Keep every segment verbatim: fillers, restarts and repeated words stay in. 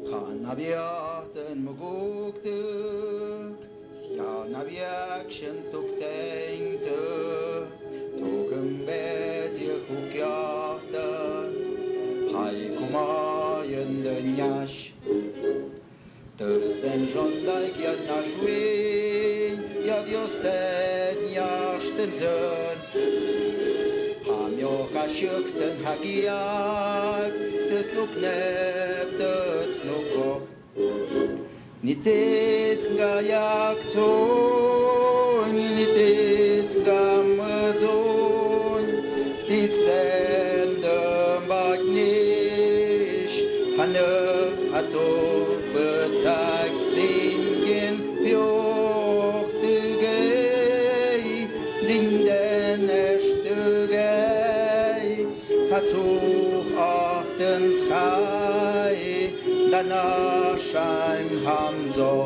Kha na biahtën mugukdø, kha na biaksyn tuktengtø, tugøm bedsiø kukyahtø, hai kumayøn dø nyash. Tøsten zhondaig yad na shwin, yad Dios ted nyash tensøn. Hamyo ka shøksten hagiag, tøsnuk nep tøtsnuk kok. Ni tits nga yak tsun, ni tits nga møtsun, tits ten dømbak nish, hanø ato betak dingin pioh tøgei, dingden esh tøgei. Hatsuch ahtens kai, dana shaim hamzo.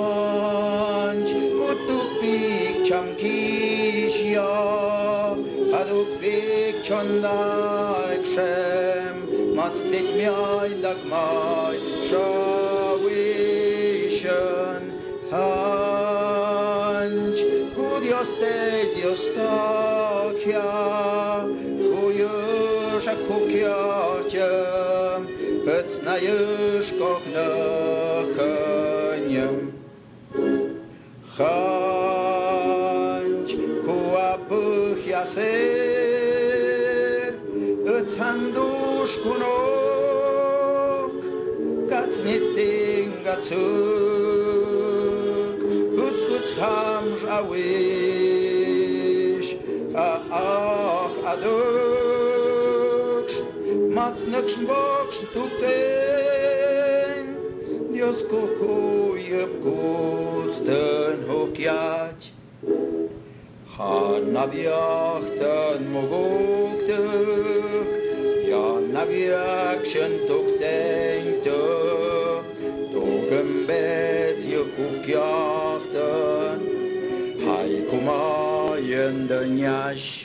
Khanch kutupik changkishya, hadupik chondaik shem, matsdik miaindak mai shawishan. Khanch ku Dios te Dios takya, ku yusha kukya chem, petsna yush kokna kanyem. Khanch ku apuh yaser, etsandush kunok, katsniting gatsuk, kuts kuts hamsh awish, a ah aduksh, matsnuksh mboksh tukten. Dios kuhuyep kutsten hukyach. Hanabiak ten muguktuk, yanabiak shentuk tengtuk, tugembet yehukyak ten, hai kumayen denyash.